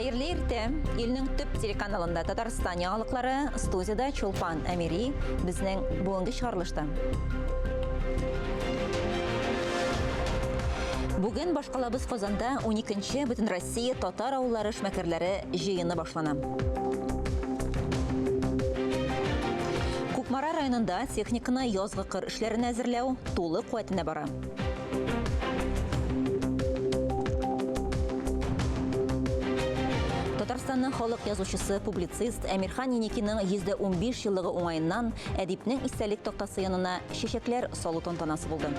Хәерле иртә! Илнең төп телеканалында Татарстан яңалыклары, студиядә Чулпан Әмири, безнең бүгенге чыгарылышта. Бүген башкалабыз Казанда 12-нче Бөтенроссия татар авыллары эшмәкәрләре җыены башлана. Кукмара районында техниканы язгы кыр эшләренә әзерләү тулы куәтенә бара. Татарстанның халык язучысы, публицист Әмирхан Еникиның 115 еллыгы уңаеннан әдипнең истәлек тактасы янына чәчәкләр салу тантанасы булды.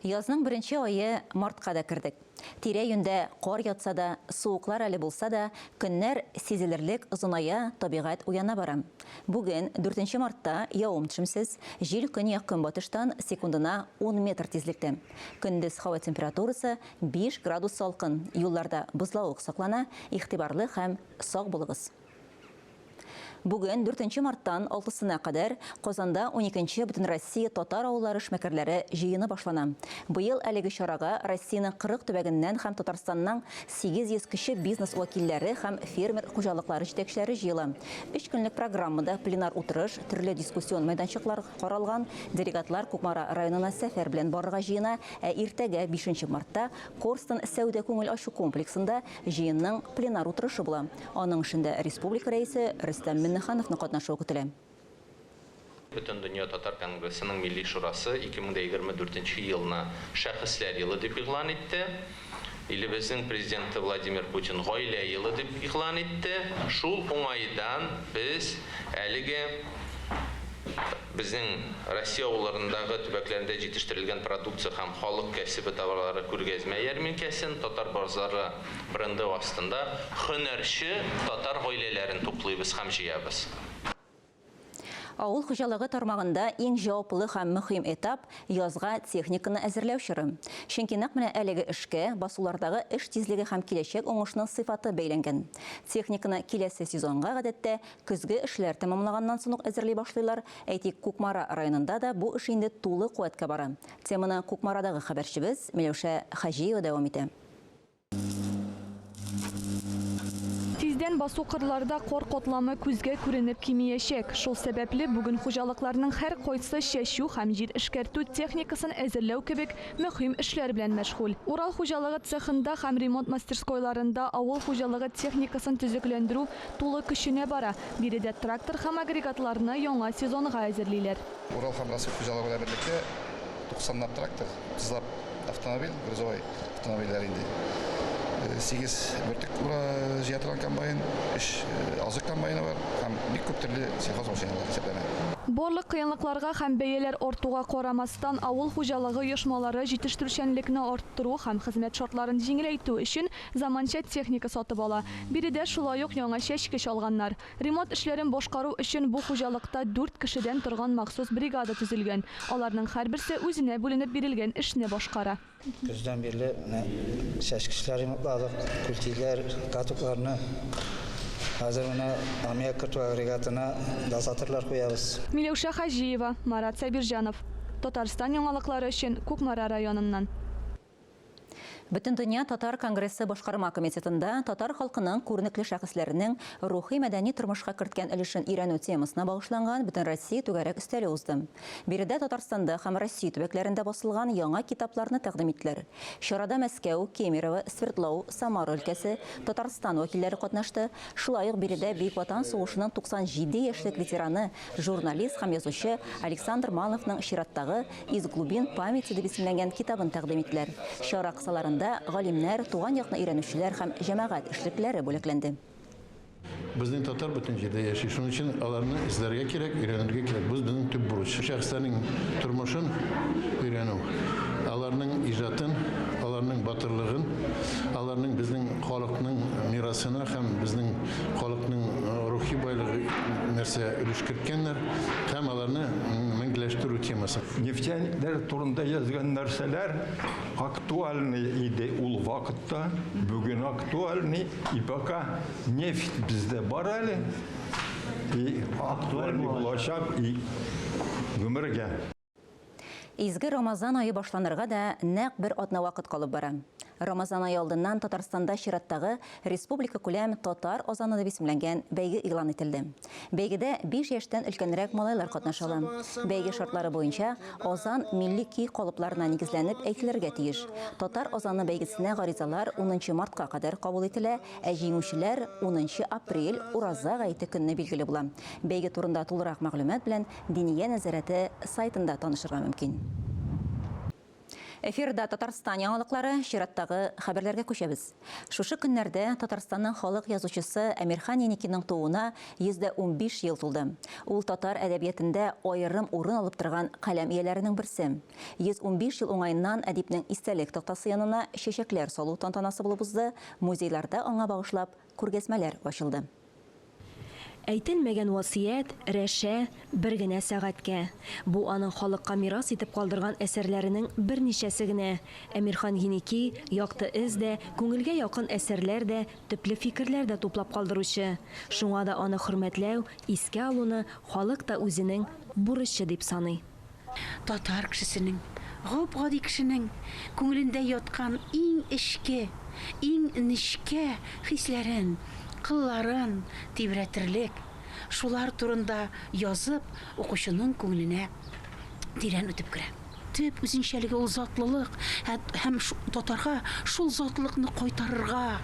Язның беренче ае мартка да кердек. Тирә-юньдә кар ятса да, суыклар әле булса да, көннәр сизелерлек озыная, табигать уяна бара. Бүген, дүртенче мартта, явым-төшемсез, җил көньяк-көнбатыштан секундына ун метр тизлектә. Көндез һава температурасы биш градус салкын, юлларда бозлавык саклана, игътибарлы һәм сак булыгыз. Бүген, дүртенче марттан алтысына кадәр, Казанда уникенче Бөтенроссия татар авыллары эшмәкәрләре җыены башлана. Быел әлеге чарага Россиянең 40 төбәгеннән һәм Татарстанның 800 кече бизнес вәкилләре һәм фермер хуҗалыклары җитәкчеләре җыела. Өч көнлек программада пленар утырыш, төрле дискуссион мәйданчыклар каралган, делегатлар Кукмара районына сәфәр белән барырга җыена, ә иртәгә, бишенче мартта, Корстон сәүдә-күңел ачу комплексында җыенның пленар утырышы була. Аның эшендә республика Рәисе Рөстәм Миңнехановның катнашуы көтелә. Бөтендөнья татар конгрессының Милли шурасы 2024 нче елны Шәхесләр елы дип игълан итте. Илебезнең Президенты Владимир Путин Гаилә елы дип игълан итте. Шул уңайдан без әлеге безнең Россия авылларындагы төбәкләрендә җитештерелгән продукция һәм халык кәсебе товарлары күргәзмә-ярминкәсен Татар базары Бренды астында һөнәрче татар гаиләләрен туплыйбыз һәм җыябыз. Авыл хуҗалыгы тармагында иң җаваплы һәм мөһим этап, язга техниканы әзерләү чоры. Чөнки нәкъ менә әлеге эшкә басулардагы эш тизлеге һәм киләчәк уңышның сыйфаты бәйләнгән. Техниканы киләсе сезонга, гадәттә, көзге эшләр тәмамлаганнан соң ук әзерли башлыйлар. Әйтик, Кукмара районында да бу эш инде тулы куәткә бара. Теманы Кукмарадагы хәбәрчебез Миләүшә Хаҗиева дәвам итә. Тиздән басу-кырларда кар катламы күзгә күренеп кимиячәк. Шул сәбәпле бүген хуҗалыкларның һәркайсы чәчү һәм җир эшкәртү техникасын әзерләү кебек мөһим эшләр белән мәшгуль. Урал хуҗалыгы цехында һәм ремонт мастерскойларында авыл хуҗалыгы техникасын төзекләндерү тулы көченә бара. Биредә трактор һәм агрегатларны яңа сезонга әзерлиләр. Урал һәм Рассвет хуҗалыгы белән берлектә туксанлап трактор, утызлап автомобиль, грузовой автомобильләр инде. 8 бөртек җыя торган комбайн, 3 азык комбайны бар һәм бик күп төрле сельхозмашиналар исәпләнә. Барлык кыенлыкларга һәм бәяләр артуга карамастан, авыл хуҗалыгы оешмалары җитештерүчәнлекне арттыру һәм хезмәт шартларын җиңеләйтү өчен заманча техника сатып ала. Биредә шулай ук яңа чәчкеч алганнар. Ремонт эшләрен башкару өчен бу хуҗалыкта дүрт кешедән торган махсус бригада төзелгән. Аларның һәрберсе үзенә бүленеп бирелгән эшне башкара. Көздән бирле менә чәчкечләр ремонтладык, күлтиләр, катокларны. Хәзер менә аммиак кертү агрегатына дозаторлар куябыз. Миләүшә Хаҗиева, Марат Сабирҗанов. Татарстан яңалыклары өчен Кукмара районыннан. Бөтендөнья татар конгрессы башкарма комитетында татар халкының күренекле шәхесләренең рухи-мәдәни тормышка керткән өлешен өйрәнү темасына багышланган Бөтенроссия түгәрәк өстәле узды. Биредә Татарстанда һәм Россия төбәкләрендә басылган яңа китапларны тәкъдим иттеләр. Чарада Мәскәү, Кемерово, Свердлау, Самара өлкәсе, Татарстан вәкилләре катнашты. Шулай ук биредә Бөек Ватан сугышының 97 яшьлек ветераны, журналист һәм язучы Александр Маловның чираттагы Из глубин памяти дип исемләнгән китабын тәкъдим иттеләр. Чара кысаларында галимнәр, туган якны өйрәнүчеләр һәм җәмәгать эшлеклеләре бүләкләнде. Безнең татар бөтен җирдә яши, шуның өчен аларны эзләргә кирәк, өйрәнергә кирәк. Бу безнең төп бурыч. Шәхесләрнең тормышын өйрәнү, аларның иҗатын, аларның батырлыгын, аларның безнең халыкның мирасына һәм безнең халыкның рухи байлыгы нәрсә өлеш керткәннәр һәм аларны мәңгеләштерү темасы. Нефтяниклар турында язган нәрсәләр актуальный иде ул вакытта, бүген актуальный, и пока нефть бездә бар әле, и актуальный булачак и гомергә. Изге Рамазан ае башланырга да нәкъ бер атна вакыт калып бара. Рамазан ае алдыннан Татарстанда чираттагы республикакүләм Татар азаны дип исемләнгән бәйге игълан ителде. Бәйгедә биш яшьтән өлкәнрәк малайлар катнаша ала. Бәйге шартлары буенча, азан милли көй калыпларына нигезләнеп әйтелергә тиеш. Татар азаны бәйгесенә гаризалар унынчы мартка кадәр кабул ителә, ә җиңүчеләр унынчы апрель, Ураза гаете көнне билгеле була. Бәйге турында тулырак мәгълүмат белән Диния нәзарәте сайтында танышырга мөмкин. Эфирда Татарстан яңалыклары, чираттагы хәбәрләргә күчәбез. Шушы көннәрдә Татарстанның халык язучысы Әмирхан Еникиның тууына 115 ел тулды. Ул татар әдәбиятендә аерым урын алып торган каләм ияләренең берсе. 115 ел уңаеннан әдипнең истәлек тактасы янына чәчәкләр салу тантанасы булып узды, музейларда аңа багышлап күргәзмәләр ачылды. Әйтелмәгән васыять, рәшә, бер генә сәгатькә. Бу аның халыкка мирас итеп калдырган әсәрләренең берничәсе генә. Әмирхан Еники, якты эз дә, күңелгә якын әсәрләр дә, төпле фикерләр дә туплап калдыручы. Шуңа да аны хөрмәтләү, искә алуны халык та үзенең бурычы дип саный. Татар кешесенең, гап-гади кешенең күңелендә яткан иң эчке, иң нечкә хисләрен, кылларын тибрәтерлек, шулар турында язып, укучының күңеленә тирән үтеп керә. Төп үзенчәлеге ул затлылык һәм татарга шул затлылыкны кайтарырга,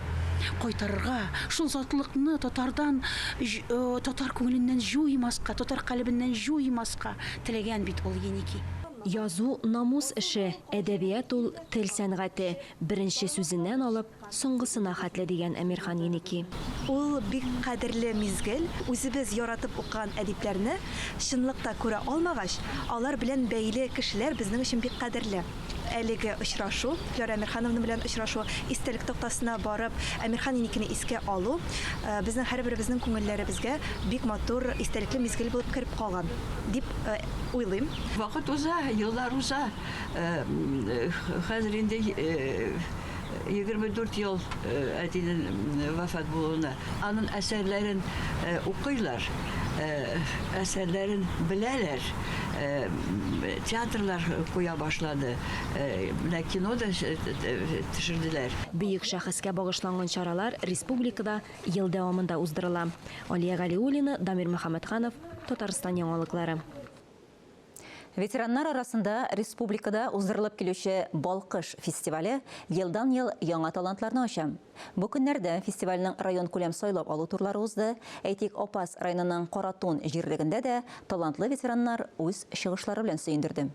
кайтарырга, шул затлылыкны татардан, татар күңеленнән җуймаска, татар калебеннән җуймаска теләгән бит ул Еники. Язу, намус эше, әдәбият ул, тел сәнгате, беренче сүзеннән алып, Соңгысына хәтле, дигән Әмирхан Еники. Ул бик кадерле мизгел, үзебез яратып укыган әдипләрне чынлыкта күрә алмагач, алар белән бәйле кешеләр безнең өчен бик кадерле. Әлеге очрашу, Флера Әмирхановна белән очрашу, истәлек тактасына барып, Әмирхан Еникине искә алу, безнең һәрберебезнең күңелләребезгә бик матур, истәлекле мизгел булып кереп калган, дип уйлыйм. Вакыт уза, еллар уза. Хәзер инде 24 ел әтинең вафат булуына. Аның әсәрләрен укыйлар, әсәрләрен беләләр. Театрлар куя башлады. Менә кино да төшерделәр. Бөек шәхескә багышланган чаралар республикада ел дәвамында уздырыла. Алия Галиуллина, Дамир Мөхәммәтханов, Татарстан яңалыклары. Ветераннар арасында республикада уздырылып килүче Балкыш фестивале елдан-ел яңа талантларны ача. Бу көннәрдә фестивальнең районкүләм сайлап алу турлары узды. Әйтик, Апас районының Каратун җирлегендә дә талантлы ветераннар үз чыгышлары белән сөендерде.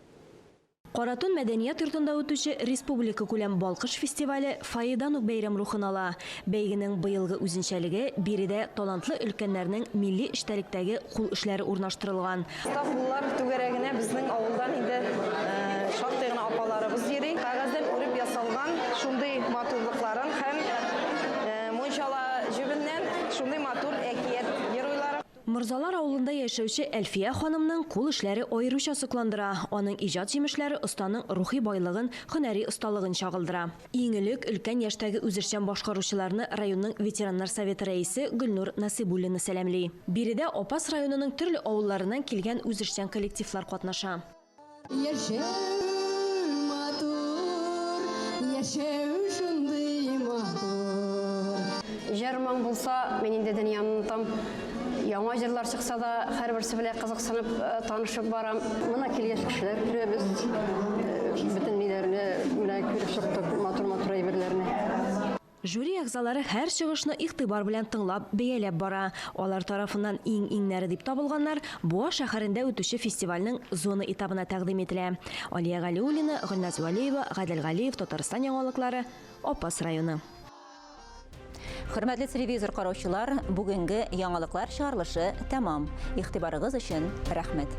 Каратун мәдәният йортында үтүче республикакүләм Балкыш фестивале фойедан ук бәйрәм рухын ала. Бәйгенең быелгы үзенчәлеге, биредә талантлы өлкәннәрнең милли эчтәлектәге кул эшләре урнаштырылган. Оста куллар түгәрәгенә безнең авылдан инде шактый гына апаларыбыз йөри. Кәгазьдән үреп ясалган шундый матурлыкларын һәм мунчала җебеннән шундый матур әкият геройлары. Морзалар авылында яшәүче Әлфия ханымның кул эшләре аеруча сокландыра. Аның иҗат җимешләре останың рухи байлыгын, һөнәри осталыгын чагылдыра. Иң элек өлкән яшьтәге үзешчән башкаручыларны районның ветераннар советы рәисе Гөлнур Насыйбуллина сәламли. Биредә Апас районының төрле авылларыннан килгән үзешчән коллективлар катнаша. Яшәү матур, яшәү шундый матур. Җыр-моң булса, мин инде дөньяны онытам. Яңа җырлар чыкса да, һәрберсе белән кызыксынып, танышып барам. Моны килгәч кешеләр күрәбез, бөтен ниләрне менә күреп чыктык, матур-матур әйберләрне. Жюри әгъзалары һәр чыгышны игътибар белән тыңлап, бәяләп бара. Алар тарафыннан иң-иңнәре дип табылганнар Буа шәһәрендә үтүче фестивальнең зона этабына тәкъдим ителә. Алия Галиуллина, Гөлназ Вәлиева, Гадел Галиев, Татарстан яңалыклары, Апас районы. Хөрмәтле телевизор караучылар, бүгенге яңалыклар чыгарылышы тәмам. Игътибарыгыз өчен рәхмәт.